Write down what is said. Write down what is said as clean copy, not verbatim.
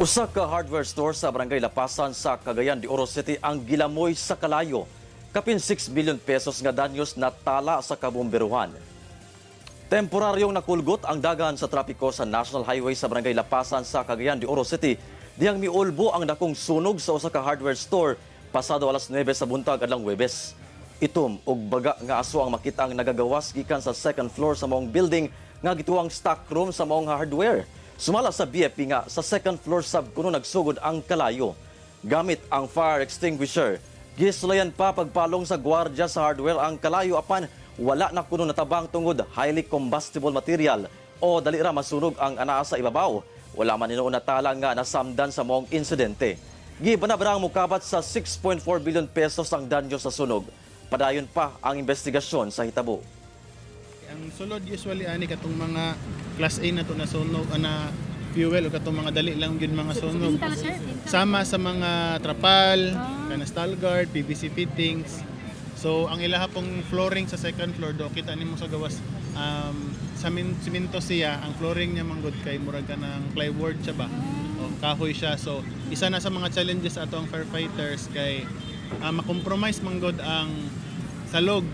Usa ka hardware store sa Barangay Lapasan sa Cagayan de Oro City ang gilamoy sa kalayo. Kapin 6 billion pesos nga danyos natala sa kabomberuhan. Temporaryong nakulgot ang dagan sa trapiko sa National Highway sa Barangay Lapasan sa Cagayan de Oro City dihang miulbo ang dakong sunog sa usa ka hardware store pasado alas 9 sa buntag adlong Huwebes. Itom og baga nga aso ang makita ang nagagawas gikan sa second floor sa maong building nga gituwang stock room sa maong hardware. Sumala sa BFP nga sa second floor sab kuno nagsugod ang kalayo. Gamit ang fire extinguisher, gisulayan pa pagpalong sa gwardiya sa hardware ang kalayo, apan wala na kuno natabang tungod highly combustible material o dali ra masunog ang anaa sa ibabaw. Wala man hinuon natala nga nasamdan sa maong insidente. Gibanabanang mukabat sa 6.4 billion pesos ang danyo sa sunog. Padayon pa ang investigasyon sa hitabo. Ang sulod usually ani katong mga class A na to na sunog, na fuel o katong mga dali lang gyud mga sunog. Tintal, sir? Tintal. Sama sa mga trapal, kana guard, PVC fittings. So ang ilaha pong flooring sa second floor do kita nimo sa gawas, sa simento siya ang flooring niya manggod kay murag ka ng plywood siya ba o kahoy siya. So isa na sa mga challenges ato ang firefighters kay makompromise manggod ang salog.